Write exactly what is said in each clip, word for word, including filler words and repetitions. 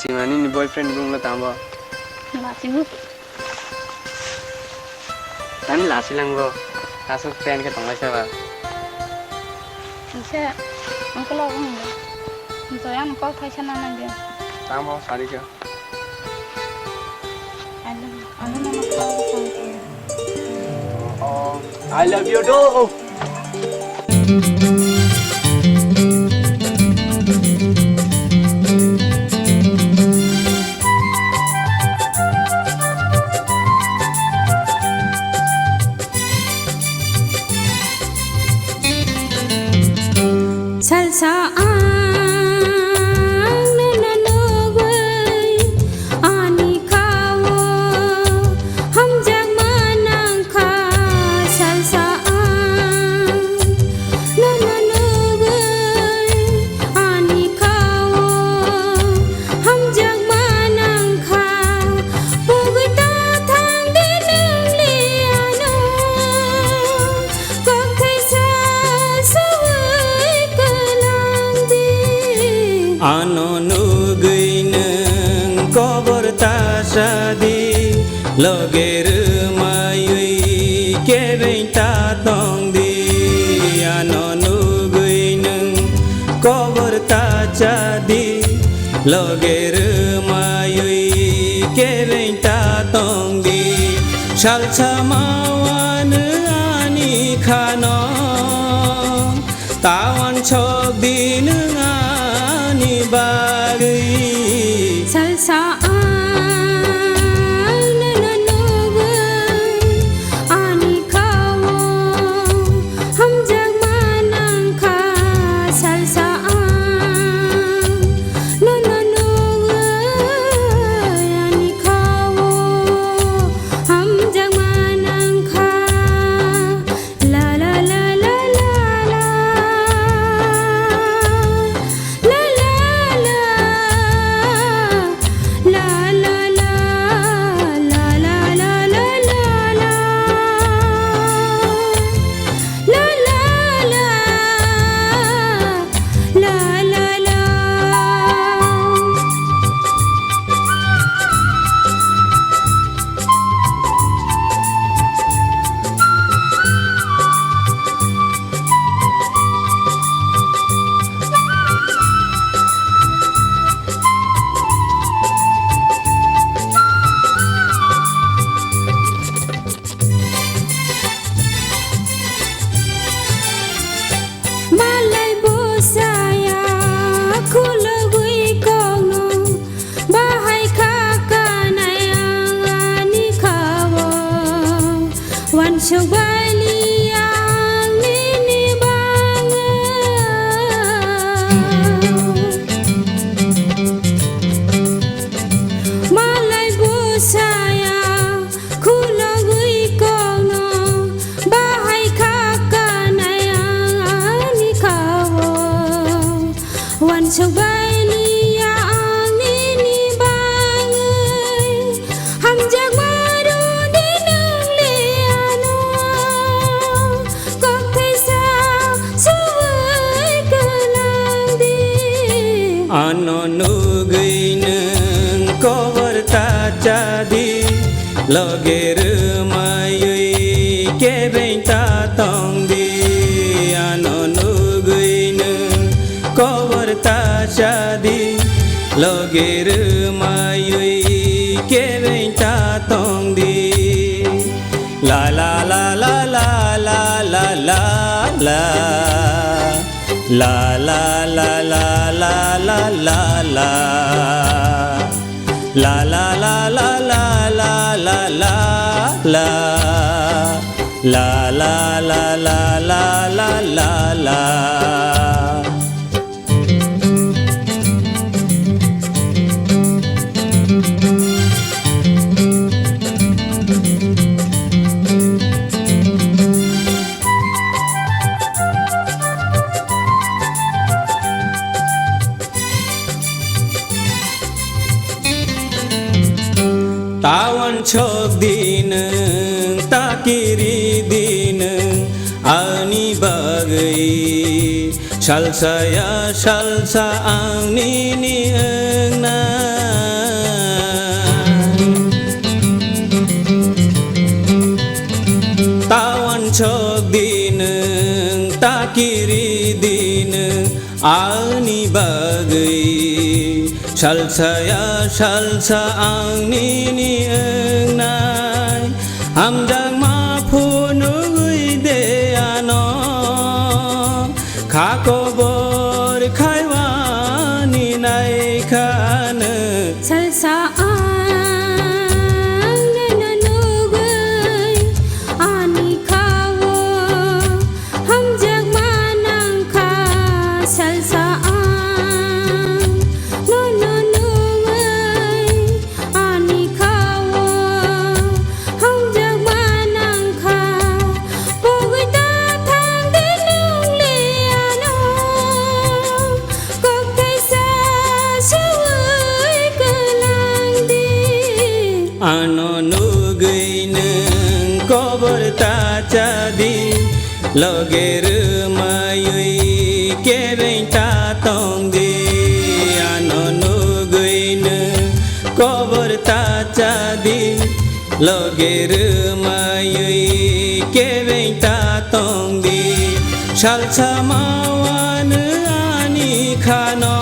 Sima nini boyfriend bung lo tamo? Lachimuk. Tani lasi langbo. Aswk friend khe tonglai saba. Nse, uncle obo hwngo. Joya ni kok thaisa na nang de. Tamo sari khe. I love you. Ano nono kok thaisa. Oh, I love you too. Salsa ang nono nugwi ani kha-o hamjakma nangkha. Salsa ang nono nugwi ani kha-o hamjakma nangkha. Pugwi ta thang di nung li ano. Kok thaisa suwi kwnang di. Ano nugwi nwng kobor ta sa di, loge rwmaiwi kebeng ta tong di. Ano nugwi nwng kobor ta cha di, loge rwmaiwi kebeng ta tong di. Salsa ma wanw ani khano, ta wansok di nwng ani bagwi. Salsa ang nono nugwi ani kha-o hamjakma nangkha. Salsa ang nono nugwi ani kha-o hamjakma nangkha. La la la la la la. La la la. La la la. La la la la la la. La la la. La la la. Malai bwsaya khulugwi kokno bahai kha kanai ang ani kha-o. Wansuk bai li ang nini bangwi. Malai bwsaya khulugwi kokno bahai kha kanai ang ani kha-o. Wansuk bai li ang nini bangwi. Hamjakma rw di nwng li ano. Kok thaisa suwi kwnang di. Ano nugwi nwng kobor ta cha di, loge rwmaiwi kebeng ta tong di. Ano nugwi nwng kobor ta cha di, loge rwmaiwi kebeng ta tong di. La la la la la la la la la. La la la la la la la la. La la la la la la la la la. La la la la la la la la. Tawan chok di nwng, takiri di nwng ani bagwi. Salsa ya salsa ang nini wngna. Ani bagwi salsa ya salsa ang nini wngnai, hamjakma phunugwi de ano, kha kobor khaiwani naikha nwng. Salsa ang nono nugwi ani khao hamjakma nangkha, salsa ang nono nugwi ani khao hamjakma nangkha, pogwi ta thangdi nung le ano, kok kaisa sawi kwlangdi. Ano nugwi nwng kobor ta chadi, loge rwmaiwi kebeng ta tongdi. Ano nugwi nwng kobor ta chadi, loge rwmaiwi kebeng ta tongdi. Salsa mawanw ani khano,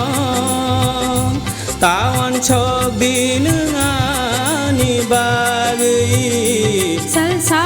ta wansokdi nwng ani bagwi. Salsa